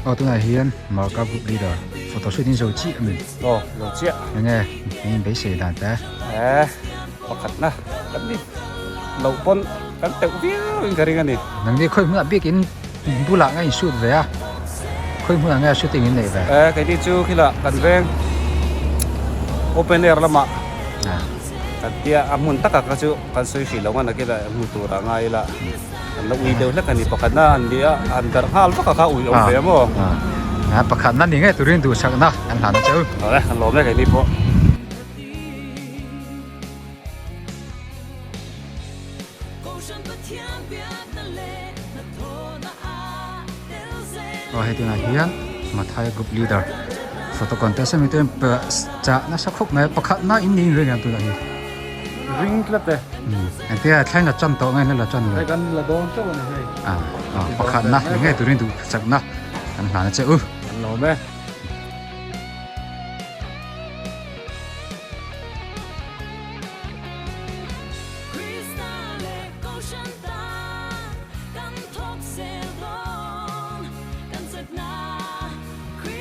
Aw tunah hian Marka group leader photo shoot in zo chiah a mi? Aw zo chiah. Enge in beisei dan te? Eh pakhatna kan ni loh pawn kan teuh viau in ka ring a ni. Nangni khawi hmunah bik in bulah nge in shoot ve a? Khawi hmunah nge shooting in neih ve? Eh keini chu khilah kan veng open air lamah kan tia a hmun takah kha chu kan sawi hrih lo a nakila hmu turah ngai ila. An la ui deuh hlek a ni pakhatna an ni a, an darh nghal vak a kha ui awm ve a maw? A pakhatna ni ngei turin duhsakna an hlan a cheu. Awle, an lawm e keini pawh. Aw hei tunah hian Mathai group leader photo contest ami te chah nasa khawp mai a pakhatna in niin reng ang tunah hian. Ring tlat e. Engtia thleng la chan tawh nge la chan lo. Hei kan la dawn chauh a ni hei. Ah, ah pakhatna ni ngei turin duh chakna kan hlan a che u. Kan lawm e.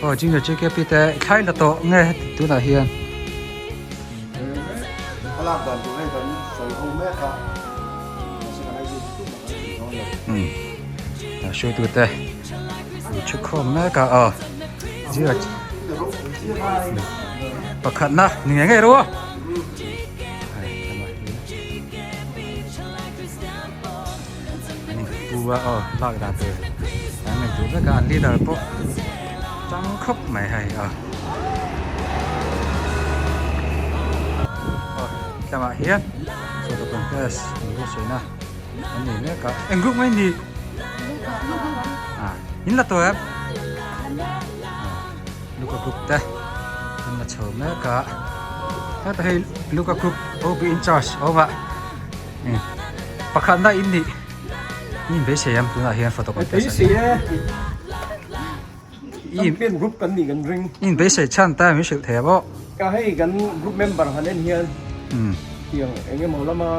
Aw junior JKP te thlai la tawh nge tunah hian. A lak dan tur hei kan sawi ho mek a, mahse kan idea chu tumah kan sawi dawn lo. Umm hruaitu te an thu khawm mek a aw zira pakhatna ni ngei ngei rawh an inpu a aw lak dan tur an ngaihtuah vek a an leader pawh tang khawp mai hei a aw tlamah hian photo contest an buatsaihna an nei mek a eng group mai ni ah in la tawh em Luka group te an la chho mek a heta hei Luka group OB in charge a awm a. Pakhatna in nih in beisei ang tunah hian photo contest Beisei e Champion group kan nih kan ring. In beisei chhan ta min hrilh thei a bawk. Ka hei kan group member han en hian tiang eng emaw lama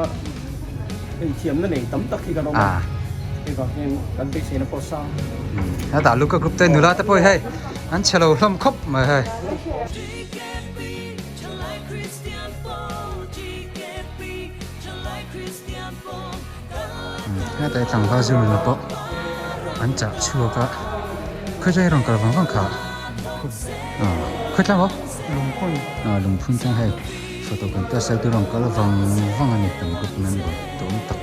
hei thiamna nei tam tak hi kan awm a. Hei vang hian kan beiseina pawh a sang. Hetah Luka group te nula te pawh hi hei an chhe lo hlawm khawp mai hei. Heta hi tlangval zirna pawh an chah chhuak a khawilai rawn kal vang vang kha ah khawi tlang aw lungphun ah lungphun tlang hei photo contest te rawn kal vang vang a ni kan group member tawm tak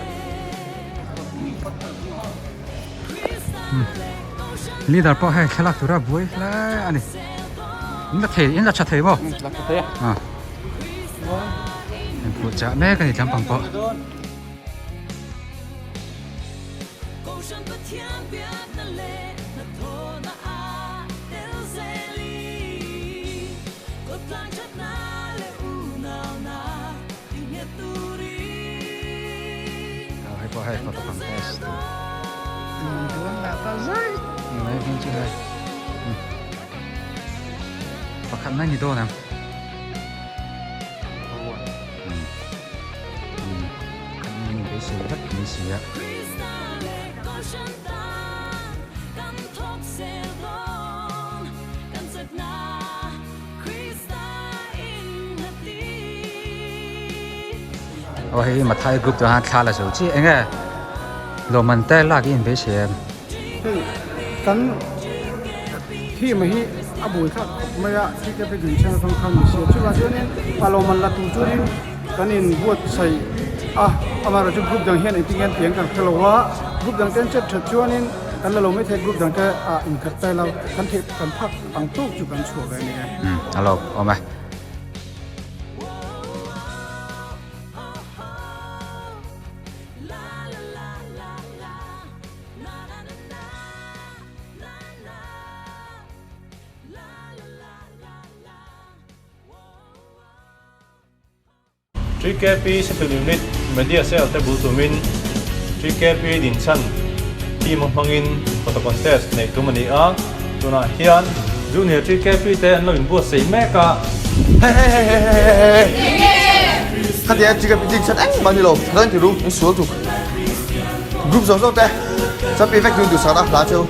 leader pawh hei thlalak tura buai hle a ni in la thei in la tha thei maw la tha thei a in phuh chah mek a ni tlampang pawh. Hei pawh hei photo contest tur duan lah ta zai mai hmun chu hei pakhat na ni dawn ang pakhat na ni beisei vek mai si a. Aw hei Mathai group tur han thla la zo chi eng nge lawmman te lak hi in beisei em? Hei kan theme hi a bui thlak khawp mai a TKP dinchheng atang khan ni sia chuvang chuanin a lawmman la tur chuanin kan in buatsaih a amaherawhchu group dang hian engtin nge an piang kan hre lo a group dang te an chet that chuanin kan la lo maithei group dang te ah inkhat ta ila kan theih kan phak Ang tawk chu kan chhuah ve a ni e. Umm a lo awm e. TKP Central Unit Media Cell te bul tumin TKP dinchhan team a hmangin photo contest neih tum a ni a, tunah hian Junior TKP te an lo inbuatsaih mek a. Hey hey hey hey hey hey hey Khatia TKP dinchhan engmah ni lo thlan ti ru in sual tuk Group zawng zawng te champion vek dun duhsak na hla cheu.